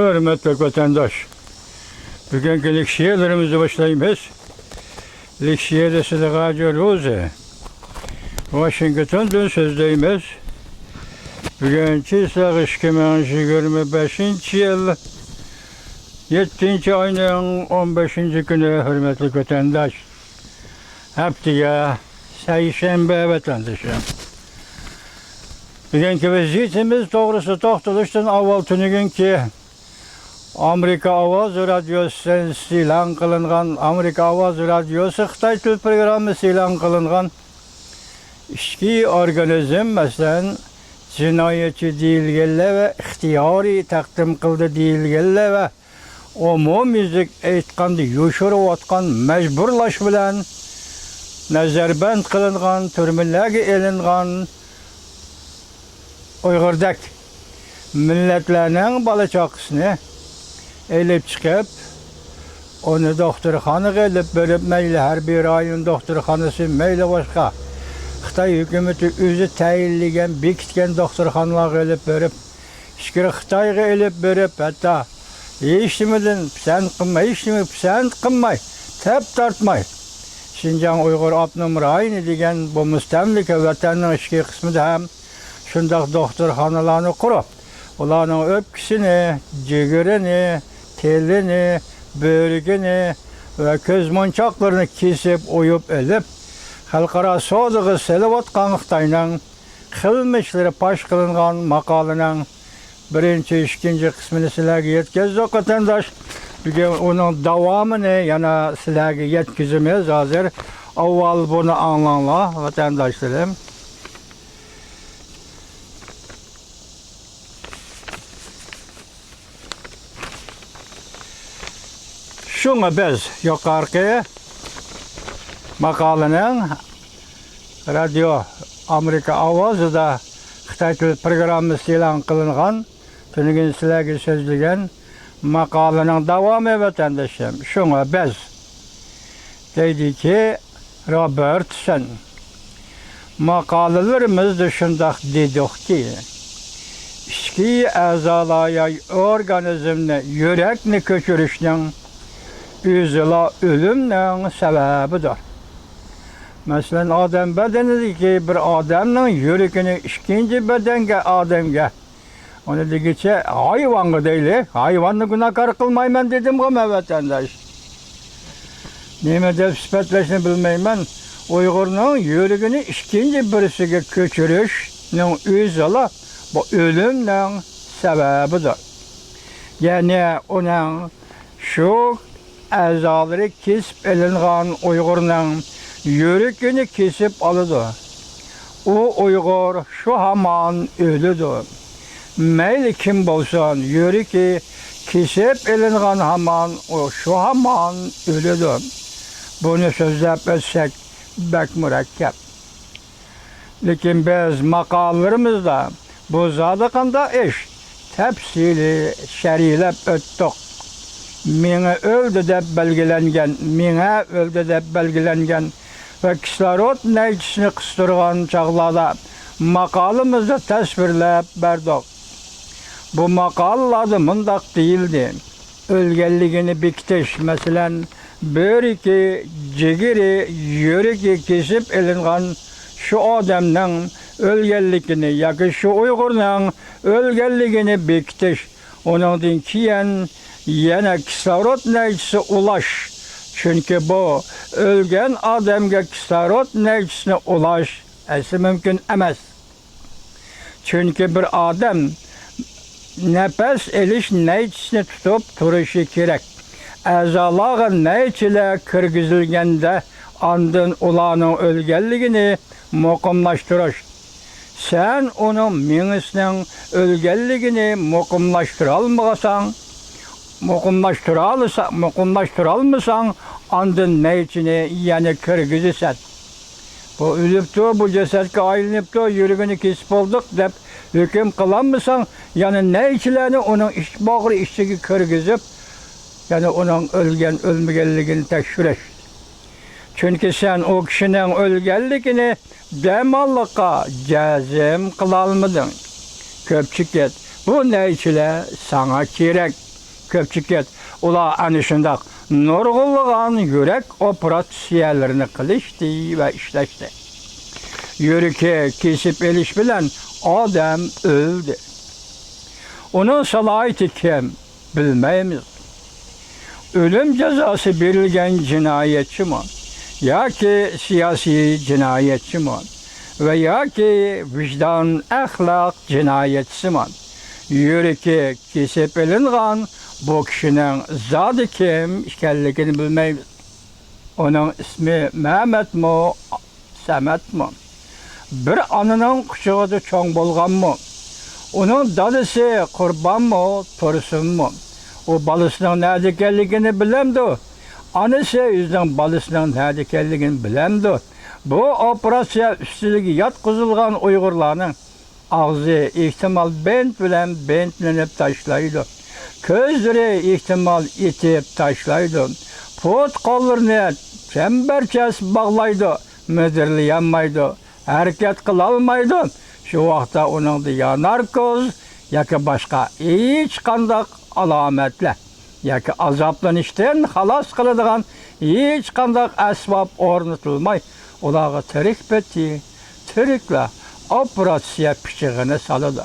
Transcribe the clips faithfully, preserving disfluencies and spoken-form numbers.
ھۆرمەتلىك ۋەتەنداش، بۈگۈنكى لېكسىيەلىرىمىزنى باشلايمىز. لېكسىيەدە سىلىغا جۆروزى ۋاشىنگتوندىن سۆزلەيمىز. بۈگۈن چىسلىق ئىككى مىڭ يىگىرمە بەشىنچى يىل، يەتتىنچى ئاينىڭ ئون بەشىنچى كۈنى، ھۆرمەتلىك ۋەتەنداش. ھەپتىگە سەيشەنبە، ۋەتەندىشىم. بۈگۈنكى ۋەزىيىتىمىز توغرىسىدا توختىلىشتىن ئاۋۋال تۈنۈگۈنكى ئامېرىكا ئاۋازى رادىيوسى ئېلان قىلىنغان، ئامېرىكا ئاۋازى رادىيوسى خىتاي تىل پروگراممىسى ئېلان قىلىنغان ئىچكى ئورگانىزم، مەسىلەن، جىنايەتچى دېيىلگەنلەر ۋە ئىختىيارىي تەقدىم قىلدى دېيىلگەنلەر ۋە ئومۇميۈزلۈك ئېيتقاندا يوشۇرۇۋاتقان، مەجبۇرلاش بىلەن نەزەربەند قىلىنغان، تۈرمىلەرگە ئېلىنغان ئۇيغۇردەك مىللەتلەرنىڭ بالا-چاقىسىنى ئېلىپ چىقىپ، ئۇنى دوختۇرخانىغا ئېلىپ بېرىپ، مەيلى ھەربىي رايون دوختۇرخانىسى، مەيلى باشقا خىتاي ھۆكۈمىتى ئۆزى تەيىنلىگەن، بېكىتكەن دوختۇرخانىلارغا ئېلىپ بېرىپ، ئىچكىرى خىتايغا ئېلىپ بېرىپ، ھەتتا ھېچنېمىدىن پىسەنت قىلماي، ھېچنېمىگە پىسەنت قىلماي، تەپ تارتماي، شىنجاڭ ئۇيغۇر ئاپتونوم رايونى دېگەن بۇ مۇستەملىكە ۋەتەننىڭ ئىچكى قىسمىدا ھەم شۇنداق دوختۇرخانىلارنى قۇرۇپ، ئۇلارنىڭ ئۆپكىسىنى، جىگىرىنى، تىلىنى، بۆرىكىنى ۋە كۆز مونچاقلىرىنى كېسىپ، ئويۇپ ئېلىپ، خەلقئارا سودىغا سېلىۋاتقان خىتاينىڭ قىلمىشلىرى پاش قىلىنغان ماقالىنىڭ بىرىنچى، ئىككىنچى قىسمىنى سىلەرگە يەتكۈزدۇق، ۋەتەنداش. بۈگۈن ئۇنىڭ داۋامىنى يەنە سىلەرگە يەتكۈزىمىز ھازىر. ئاۋۋال بۇنى ئاڭلاڭلار، ۋەتەنداشلىرىم. شۇڭا بىز يۇقىرىقى ماقالىنىڭ رادىيو ئامېرىكا ئاۋازىدا خىتاي تىل پروگراممىسى ئېلان قىلىنغان، تۈنۈگۈن سىلەرگە سۆزلىگەن ماقالىنىڭ داۋامى، ۋەتەندىشىم. شۇڭا بىز، دەيدىكى، روبېرتسون، ماقالىلىرىمىزدە شۇنداق دېدۇقكى، ئىچكى ئەزالار يا ئورگانىزمنى، يۈرەكنى كۆچۈرۈشنىڭ ئۆزىلا ئۆلۈمنىڭ سەۋەبىدۇر. مەسىلەن، ئادەم بەدىنىدىكى بىر ئادەمنىڭ يۈرىكىنى ئىككىنچى بەدەنگە، ئادەمگە، ئۇنى دېگۈچە ھايۋانغا دەيلى. ھايۋاننى گۇناھكار قىلمايمەن دېدىمغۇ مەن، ۋەتەنداش. نېمە دەپ سۈپەتلەشنى بىلمەيمەن. ئۇيغۇرنىڭ يۈرىكىنى ئىككىنچى بىرسىگە كۆچۈرۈشنىڭ ئۆزىلا بۇ ئۆلۈمنىڭ سەۋەبىدۇر. يەنى ئۇنىڭ شۇ ئەزالىرى كېسىپ ئېلىنغان ئۇيغۇرنىڭ يۈرىكىنى كېسىپ ئالىدۇ. ئۇ ئۇيغۇر شۇ ھامان ئۆلىدۇ. مەيلى كىم بولسۇن، يۈرىكى كېسىپ ئېلىنغان ھامان ئۇ شۇ ھامان ئۆلىدۇ. بۇنى سۆزلەپ ئۆتسەك بەك مۇرەككەپ. لېكىن بىز ماقالىلىرىمىزدا بۇ زادى قانداق ئىش؟ تەپسىلىي شەرھلەپ ئۆتتۇق. مېڭە ئۆلدى دەپ بەلگىلەنگەن، مېڭە ئۆلدى دەپ بەلگىلەنگەن ۋە كىسلورود نەيچىسىنى قىستۇرغان چاغلاردا ماقالىمىزدا تەسۋىرلەپ بەردۇق. بۇ ماقالىلاردا مۇنداق دېيىلدى. ئۆلگەنلىكىنى بېكىتىش، مەسىلەن، بۆرىكى، جىگىرى، يۈرىكى كېسىپ ئېلىنغان شۇ ئادەمنىڭ ئۆلگەنلىكىنى ياكى شۇ ئۇيغۇرنىڭ ئۆلگەنلىكىنى بېكىتىش، ئۇنىڭدىن كېيىن يەنە كىسلورود نەيچىسى ئۇلاش، چۈنكى بۇ ئۆلگەن ئادەمگە كىسلورود نەيچىسىنى ئۇلاش ئەسلى مۇمكىن ئەمەس. چۈنكى بىر ئادەم نەپەس ئېلىش نەيچىسىنى تۇتۇپ تۇرۇشى كېرەك. ئەزالارغا نەيچىلەر كىرگۈزۈلگەندە، ئاندىن ئۇلارنىڭ ئۆلگەنلىكىنى مۇقىملاشتۇرۇش. سەن ئۇنىڭ مېڭىسىنىڭ ئۆلگەنلىكىنى مۇقىملاشتۇرالمىغانساڭ، مۇقىملاشتۇرالىسا-، مۇقىملاشتۇرالمىساڭ، ئاندىن نەيچىنى يەنە كىرگۈزىسەن. بۇ ئۆلۈپتۇ، بۇ جەسەتكە ئايلىنىپتۇ، يۈرىكىنى كېسىپ بولدۇق دەپ ھۆكۈم قىلالمىساڭ، يەنە نەيچىلەرنى ئۇنىڭ ئىچ باغرى ئىچىگە كىرگۈزۈپ، يەنە ئۇنىڭ ئۆلگەن، ئۆلمىگەنلىكىنى تەكشۈرۈش. چۈنكى سەن ئۇ كىشىنىڭ ئۆلگەنلىكىنى دەماللىققا جەزم قىلالمىدىڭ. كۆپ چىقىپ، بۇ نەيچىلەر ساڭا كېرەك. كۆپچىكىت، ئۇلار ئەنە شۇنداق نۇرغۇنلىغان يۈرەك ئوپېراتسىيەلىرىنى قىلىشتى ۋە ئىشلەشتى. يۈرىكى كېسىپ ئېلىش بىلەن ئادەم ئۆلدى. ئۇنىڭ سالاھىيىتى كىم؟ بىلمەيمىز. ئۆلۈم جازاسى بېرىلگەن جىنايەتچىمۇ ياكى سىياسىي جىنايەتچىمۇ ۋە ياكى ۋىجدان ئەخلاق جىنايەتچىسىمۇ؟ يۈرىكى كېسىپ ئېلىنغان بۇ كىشىنىڭ زادى كىم ئىكەنلىكىنى بىلمەيمىز. ئۇنىڭ ئىسمى مەمەتمۇ، سەمەتمۇ؟ بىر ئانىنىڭ قۇچىقىدا چوڭ بولغانمۇ؟ ئۇنىڭ دادىسى قۇربانمۇ، تۇرسۇنمۇ؟ ئۇ بالىسىنىڭ نەدە ئىكەنلىكىنى بىلەمدۇ؟ ئانىسى ئۆزىنىڭ بالىسىنىڭ نەدە ئىكەنلىكىنى بىلەمدۇ؟ بۇ ئوپېراتسىيە ئۈستىلىگە ياتقۇزۇلغان ئۇيغۇرلارنىڭ ئاغزى ئېھتىمال بىنت بىلەن بىنتلىنىپ تاشلايدۇ. كۆزلىرى ئېھتىمال ئېتىپ تاشلايدۇ. پۇت-قوللىرىنى چەمبەرچاس باغلايدۇ. مىدىرلىيالمايدۇ. ھەرىكەت قىلالمايدۇ. شۇ ۋاقىتتا ئۇنىڭدا يا ناركوز ياكى باشقا ھېچقانداق ئالامەتلەر ياكى ئازابلىنىشتىن خالاس قىلىدىغان ھېچقانداق ئەسۋاب ئورنىتىلماي، ئۇلارغا تىرىك پېتى، تىرىكلا ئوپېراتسىيە پىچىقىنى سالىدۇ.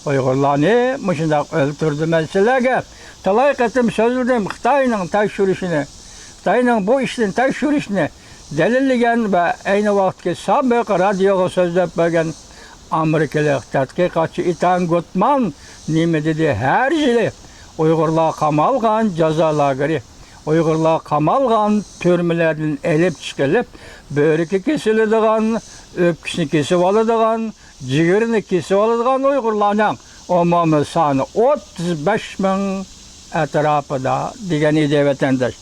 ئۇيغۇرلارنى مۇشۇنداق ئۆلتۈردىمەن سىلەرگە تالاي قېتىم سۆزلىدىم. خىتاينىڭ تەكشۈرۈشىنى، خىتاينىڭ بۇ ئىشتىن تەكشۈرۈشىنى دەلىللىگەن ۋە ئەينى ۋاقىتتىكى سابىق رادىيوغا سۆزلەپ بەرگەن ئامېرىكىلىق تەتقىقاتچى ئېتان گۇتمان نېمە دېدى؟ ھەر يىلى ئۇيغۇرلار قامالغان جازا لاگېرى، ئۇيغۇرلار قامالغان تۈرمىلەردىن ئېلىپ چىقىلىپ، بۆرىكى كېسىلىدىغان، ئۆپكىسىنى كېسىۋالىدىغان، جىگىرىنى كېسىۋالىدىغان ئۇيغۇرلارنىڭ ئومۇمىي سانى ئوتتۇز بەش مىڭ ئەتراپىدا، دېگەن ئىدى ۋەتەنداش.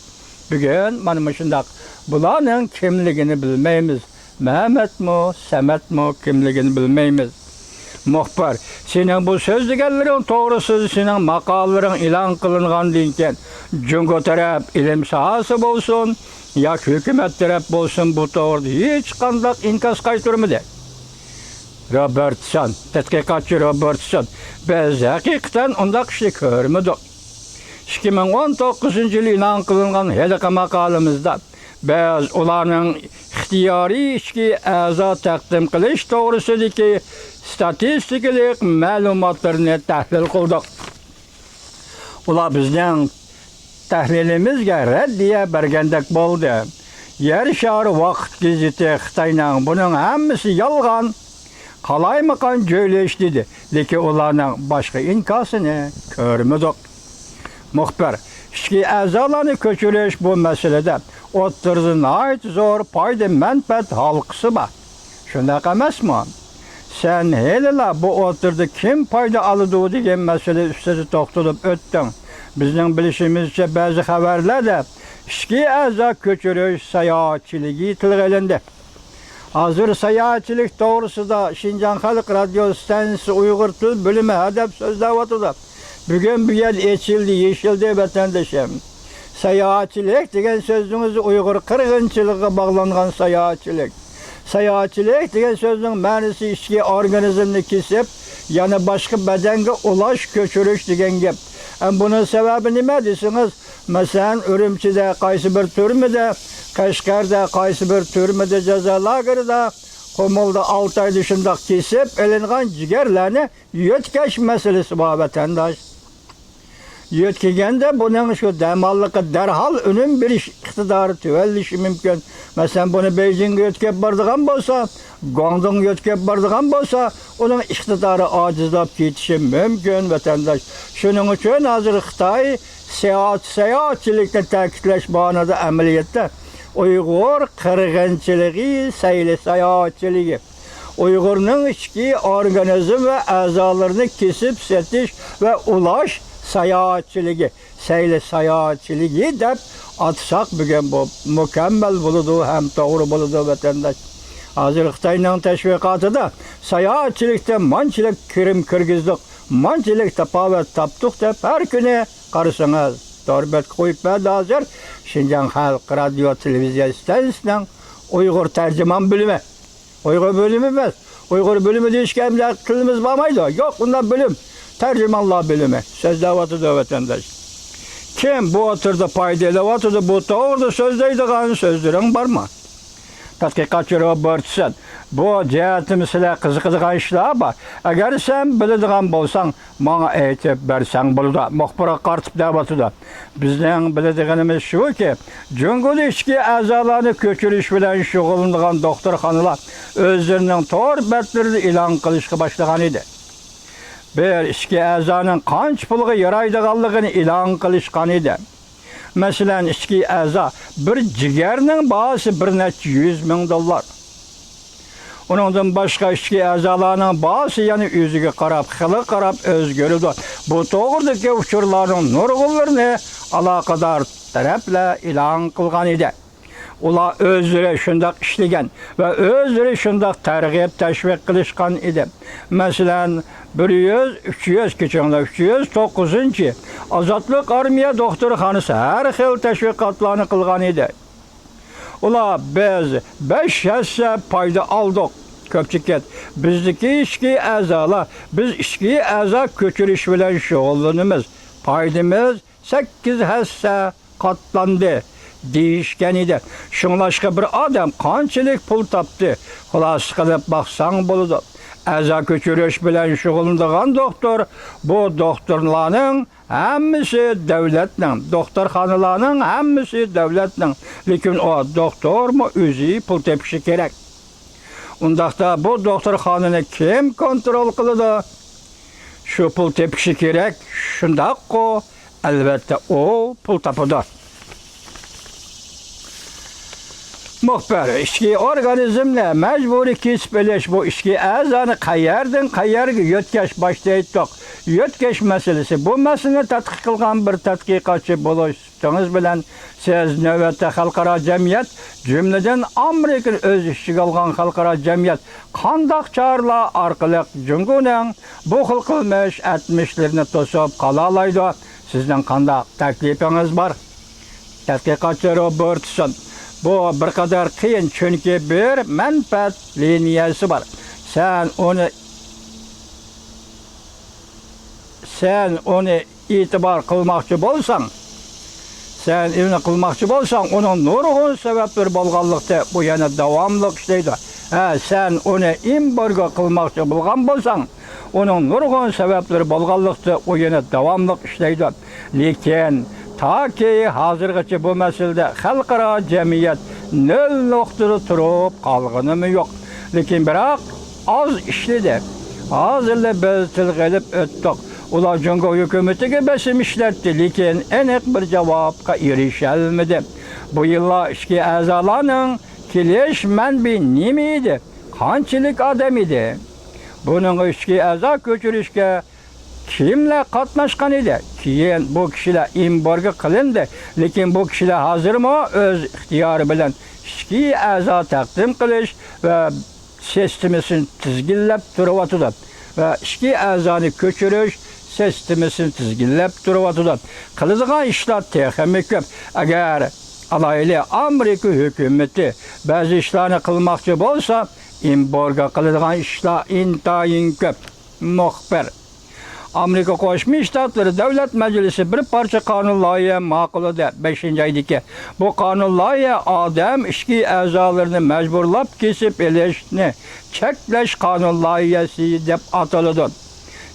بۈگۈن مانا مۇشۇنداق، بۇلارنىڭ كىملىكىنى بىلمەيمىز. مەمەتمۇ، سەمەتمۇ، كىملىكىنى بىلمەيمىز. مۇخبىر، سېنىڭ بۇ سۆزلىگەنلىرىڭ توغرىسىدا سېنىڭ ماقالىلىرىڭ ئېلان قىلىنغاندىن كېيىن، جۇڭگو تەرەپ ئىلىم ساھەسى بولسۇن ياكى ھۆكۈمەت تەرەپ بولسۇن، بۇ توغرىدا ھېچقانداق ئىنكاس قايتۇرمىدى. روبېرتسون، تەتقىقاتچى روبېرتسون، بىز ھەقىقەتەن ئۇنداق ئىشنى كۆرمىدۇق. ئىككى مىڭ ئون توققۇزىنچى يىلى ئېلان قىلىنغان ھېلىقى ماقالىمىزدا بىز ئۇلارنىڭ ئىختىيارىي ئىچكى ئەزا تەقدىم قىلىش توغرىسىدىكى ستاتىستىكىلىق مەلۇماتلىرىنى تەھلىل قىلدۇق. ئۇلار بىزنىڭ تەھلىلىمىزگە رەددىيە بەرگەندەك بولدى. يەر شارى ۋاقىت گېزىتى خىتاينىڭ «بۇنىڭ ھەممىسى يالغان، قالايمىقان جۆيلۈش» دېدى، لېكىن ئۇلارنىڭ باشقا ئىنكاسىنى كۆرمىدۇق. مۇخبىر، ئىچكى ئەزالارنى كۆچۈرۈش بۇ مەسىلىدە ئوتتۇرىدا ناھايىتى زور پايدا-مەنپەئەت ھالقىسى بار. شۇنداق ئەمەسمۇ؟ سەن ھېلىلا بۇ ئوتتۇرىدا كىم پايدا ئالىدۇ دېگەن مەسىلە ئۈستىدە توختىلىپ ئۆتتۈڭ. بىزنىڭ بىلىشىمىزچە، بەزى خەۋەرلەردە ئىچكى ئەزا كۆچۈرۈش ساياھەتچىلىكى تىلغا ئېلىندى. ھازىر ساياھەتچىلىك توغرىسىدا شىنجاڭ خەلق رادىيو ستانسىسى ئۇيغۇر تىل بۆلۈمى ھەدەپ سۆزلەۋاتىدۇ. بۈگۈن بۇ يەر ئېچىلدى، يېشىلدى، ۋەتەندىشىم. ساياھەتچىلىك دېگەن سۆزنىڭ ئۆزى ئۇيغۇر قىرغىنچىلىقىغا باغلانغان ساياھەتچىلىك. ساياھەتچىلىك دېگەن سۆزنىڭ مەنىسى ئىچكى ئورگانىزمنى كېسىپ، يەنە باشقا بەدەنگە ئۇلاش، كۆچۈرۈش دېگەن گەپ. ئەم، بۇنىڭ سەۋەبى نېمە دېسىڭىز، مەسىلەن، ئۈرۈمچىدە قايسى بىر تۈرمىدە، قەشقەردە قايسى بىر تۈرمىدە، جازا لاگېرىدا، قۇمۇلدا ئالتە ئايدا شۇنداق كېسىپ ئېلىنغان جىگەرلەرنى يۆتكەش مەسىلىسى بار، ۋەتەنداش. يۆتكىگەندە بۇنىڭ شۇ دەماللىققا دەرھال ئۈنۈم بېرىش ئىقتىدارى تۆۋەنلىشى مۇمكىن. مەسىلەن، بۇنى بېيجىڭغا يۆتكەپ بارىدىغان بولسا، گۇاڭدۇڭغا يۆتكەپ بارىدىغان بولسا، ئۇنىڭ ئىقتىدارى ئاجىزلاپ كېتىشى مۇمكىن، ۋەتەنداش. شۇنىڭ ئۈچۈن ھازىر خىتاي ساياھەت، ساياھەتچىلىكنى تەكىتلەش باھانىدا ئەمەلىيەتتە ئۇيغۇر قىرغىنچىلىقى، سەيلە ساياھەتچىلىكى، ئۇيغۇرنىڭ ئىچكى ئورگانىزم ۋە ئەزالىرىنى كېسىپ سېتىش ۋە ئۇلاش ساياھەتچىلىكى، سەيلە ساياھەتچىلىكى دەپ ئاتىساق، بۈگۈن بۇ مۇكەممەل بولىدۇ ھەم توغرا بولىدۇ، ۋەتەنداش. ھازىر خىتاينىڭ تەشۋىقاتىدا ساياھەتچىلىكتە مانچىلىك كىرىم كىرگۈزدۇق، مانچىلىك تاپاۋەت تاپتۇق دەپ ھەر كۈنى قارىسىڭىز، تور بەتكە قويۇپ بەردى ھازىر شىنجاڭ خەلق رادىيو تېلېۋىزىيە ستانسىسىنىڭ ئۇيغۇر تەرجىمان بۆلۈمى. ئۇيغۇر بۆلۈمى ئەمەس. ئۇيغۇر بۆلۈمى دېيىشكە ئەمدى تىلىمىز بارمايدۇ. يوق، ئۇنداق بۆلۈم. تەرجىمانلار بۆلۈمى. سۆزلەۋاتىدۇ ۋەتەنداش. كىم بۇ تۈردە پايدا ئېلىۋاتىدۇ؟ بۇ توغرىدا سۆزلەيدىغان سۆزلىرىڭ بارمۇ؟ تەتقىقاتچى روبېرتسون، بۇ جەھەتتىمۇ سىلەر قىزىقىدىغان ئىشلار بار. ئەگەر سەن بىلىدىغان بولساڭ، ماڭا ئېيتىپ بەرسەڭ بولىدۇ. مۇخبىرغا قارىتىپ دەۋاتىدۇ. بىزنىڭ بىلىدىغىنىمىز شۇكى، جۇڭگودا ئىچكى ئەزالارنى كۆچۈرۈش بىلەن شۇغۇللىنىدىغان دوختۇرخانىلار ئۆزلىرىنىڭ تور بەتلىرىدە ئېلان قىلىشقا باشلىغان ئىدى. بىر ئىچكى ئەزانىڭ قانچە پۇلغا يارايدىغانلىقىنى ئېلان قىلىشقان ئىدى. مەسىلەن، ئىچكى ئەزا بىر جىگەرنىڭ باھاسى بىر نەچچە يۈز مىڭ دوللار. ئۇنىڭدىن باشقا ئىچكى ئەزالارنىڭ باھاسى يەنە ئۆزىگە قاراپ، خىلىغا قاراپ ئۆزگىرىدۇ. بۇ توغرىدىكى ئۇچۇرلارنىڭ نۇرغۇنلىرىنى ئالاقىدار تەرەپلەر ئېلان قىلغان ئىدى. ئۇلار ئۆزلىرى شۇنداق ئىشلىگەن ۋە ئۆزلىرى شۇنداق تەرغىب، تەشۋىق قىلىشقان ئىدى. مەسىلەن، بىر يۈز، ئۈچ يۈز، كېچىرىڭلار، ئۈچ يۈز توققۇزىنچى ئازادلىق ئارمىيە دوختۇرخانىسى ھەر خىل تەشۋىقاتلارنى قىلغان ئىدى. ئۇلار، «بىز بەش ھەسسە پايدا ئالدۇق. كۆپچىكىت، بىزدىكى ئىچكى ئەزالار، بىز ئىچكى ئەزا كۆچۈرۈش بىلەن شۇغۇللىنىمىز. پايدىمىز سەككىز ھەسسە قاتلاندى» دېيىشكەن ئىدى. شۇڭلاشقا بىر ئادەم قانچىلىك پۇل تاپتى؟ خۇلاسە قىلىپ باقساڭ بولىدۇ. ئەزا كۆچۈرۈش بىلەن شۇغۇللىنىدىغان دوختۇر، بۇ دوختۇرلارنىڭ ھەممىسى دۆلەتنىڭ، دوختۇرخانىلارنىڭ ھەممىسى دۆلەتنىڭ. لېكىن ئۇ دوختۇرمۇ ئۆزى پۇل تېپىشى كېرەك. ئۇنداقتا بۇ دوختۇرخانىنى كىم كونترول قىلىدۇ؟ شۇ پۇل تېپىشى كېرەك، شۇنداققۇ؟ ئەلۋەتتە، ئۇ پۇل تاپىدۇ. مۇخبىر، ئىچكى ئورگانىزمنى مەجبۇرىي كېسىپ ئېلىش، بۇ ئىچكى ئەزانى قەيەردىن قەيەرگە يۆتكەش، باشتا ئېيتتۇق. يۆتكەش مەسىلىسى. بۇ مەسىلىنى تەتقىق قىلغان بىر تەتقىقاتچى بولۇش سۈپىتىڭىز بىلەن سىز نۆۋەتتە خەلقئارا جەمئىيەت، جۈملىدىن ئامېرىكىنى ئۆز ئىچىگە ئالغان خەلقئارا جەمئىيەت قانداق چارىلار ئارقىلىق جۇڭگونىڭ بۇ خىل قىلمىش ئەتمىشلىرىنى توسۇپ قالالايدۇ؟ سىزنىڭ قانداق تەكلىپىڭىز بار؟ تەتقىقاتچى روبېرتسون، بۇ بىر قەدەر قىيىن، چۈنكى بىر مەنپەئەت لىنىيەسى بار. سەن ئۇنى، سەن ئۇنى ئېتىبار قىلماقچى بولساڭ، سەن ئۇنى قىلماقچى بولساڭ، ئۇنىڭ نۇرغۇن سەۋەبلىرى بولغانلىقتا، بۇ يەنە داۋاملىق ئىشلەيدۇ. ھە، سەن ئۇنى ئېمبارگو قىلماقچى بولغان بولساڭ، ئۇنىڭ نۇرغۇن سەۋەبلىرى بولغانلىقتا، ئۇ يەنە داۋاملىق ئىشلەيدۇ. لېكىن تاكى ھازىرغىچە بۇ مەسىلىدە خەلقئارا جەمئىيەت نۆل نۇقتىدا تۇرۇپ قالغىنىمۇ يوق. لېكىن بىراق ئاز ئىشلىدى. ھازىرلا بىز تىلغا ئېلىپ ئۆتتۇق. ئۇلار جۇڭگو ھۆكۈمىتىگە بېسىم ئىشلەتتى، لېكىن ئېنىق بىر جاۋابقا ئېرىشەلمىدى. بۇ يىللار ئىچكى ئەزالارنىڭ كېلىش مەنبىيى نېمە ئىدى؟ قانچىلىك ئادەم ئىدى؟ بۇنىڭغا ئىچكى ئەزا كۆچۈرۈشكە كىملەر قاتناشقان ئىدى؟ كېيىن بۇ كىشىلەر ئېمبارگو قىلىندى، لېكىن بۇ كىشىلەر ھازىرمۇ ئۆز ئىختىيارى بىلەن ئىچكى ئەزا تەقدىم قىلىش ۋە سىستېمىسىنى تىزگىنلەپ تۇرۇۋاتىدۇ ۋە ئىچكى ئەزانى كۆچۈرۈش سىستېمىسىنى تىزگىنلەپ تۇرۇۋاتىدۇ. قىلىدىغان ئىشلار تېخىمۇ كۆپ. ئەگەر ئالايلى ئامېرىكا ھۆكۈمىتى بەزى ئىشلارنى قىلماقچى بولسا، ئېمبارگو قىلىدىغان ئىشلار ئىنتايىن كۆپ. مۇخبىر. ئامېرىكا قوشما شتاتلىرى دۆلەت مەجلىسى بىر پارچە قانۇن لايىھە ماقۇللىدى. بەشىنچى ئايدىكى بۇ قانۇن لايىھە ئادەم ئىچكى ئەزالىرىنى مەجبۇرلاپ كېسىپ ئېلىشنى چەكلەش قانۇن لايىھەسى دەپ ئاتىلىدۇ.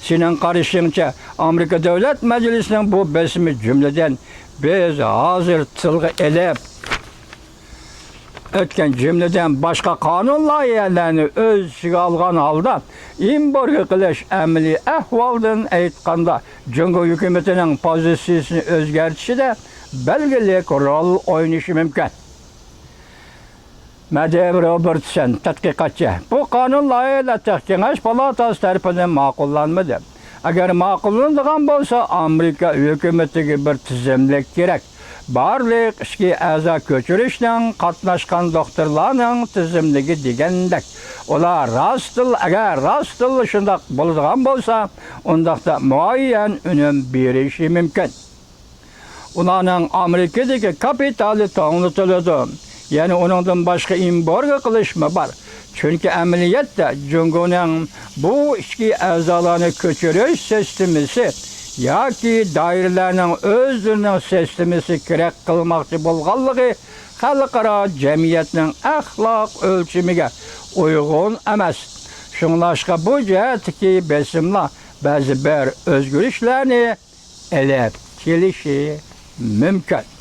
سېنىڭ قارىشىڭچە، ئامېرىكا دۆلەت مەجلىسىنىڭ بۇ بېسىمى، جۈملىدىن، بىز ھازىر تىلغا ئېلىپ ئۆتكەن، جۈملىدىن باشقا قانۇن لايىھەلەرنى ئۆز ئىچىگە ئالغان ھالدا ئېمبارگو قىلىش ئەمەلىي ئەھۋالدىن ئېيتقاندا، جۇڭگو ھۆكۈمىتىنىڭ پوزىتسىيىسىنى ئۆزگەرتىشىدە بەلگىلىك رول ئوينىشى مۇمكىن. مەدېۋ روبېرتسون، تەتقىقاتچى، بۇ قانۇن لايىھەلەر تېخى كېڭەش پالاتاسى تەرىپىدىن ماقۇللانمىدى. ئەگەر ماقۇللىنىدىغان بولسا، ئامېرىكا ھۆكۈمىتىگە بىر تىزىملىك كېرەك. بارلىق ئىچكى ئەزا كۆچۈرۈشنىڭ قاتناشقان دوختۇرلارنىڭ تىزىملىكى دېگەندەك. ئۇلار راستتىنلا، ئەگەر راستتىنلا شۇنداق بولىدىغان بولسا، ئۇنداقتا مۇئەييەن ئۈنۈم بېرىشى مۇمكىن. ئۇلارنىڭ ئامېرىكىدىكى كاپىتالى توڭلىتىلىدۇ. يەنە ئۇنىڭدىن باشقا ئېمبارگو قىلىشمۇ بار. چۈنكى ئەمەلىيەتتە جۇڭگونىڭ بۇ ئىچكى ئەزالارنى كۆچۈرۈش سىستېمىسى ياكى دائىرىلەرنىڭ ئۆزلىرىنىڭ سىستېمىسى كېرەك قىلماقچى بولغانلىقى خەلقئارا جەمئىيەتنىڭ ئەخلاق ئۆلچىمىگە ئۇيغۇن ئەمەس. شۇڭلاشقا بۇ جەھەتتىكى بېسىملار بەزى بىر ئۆزگىرىشلەرنى ئېلىپ كېلىشى مۇمكىن.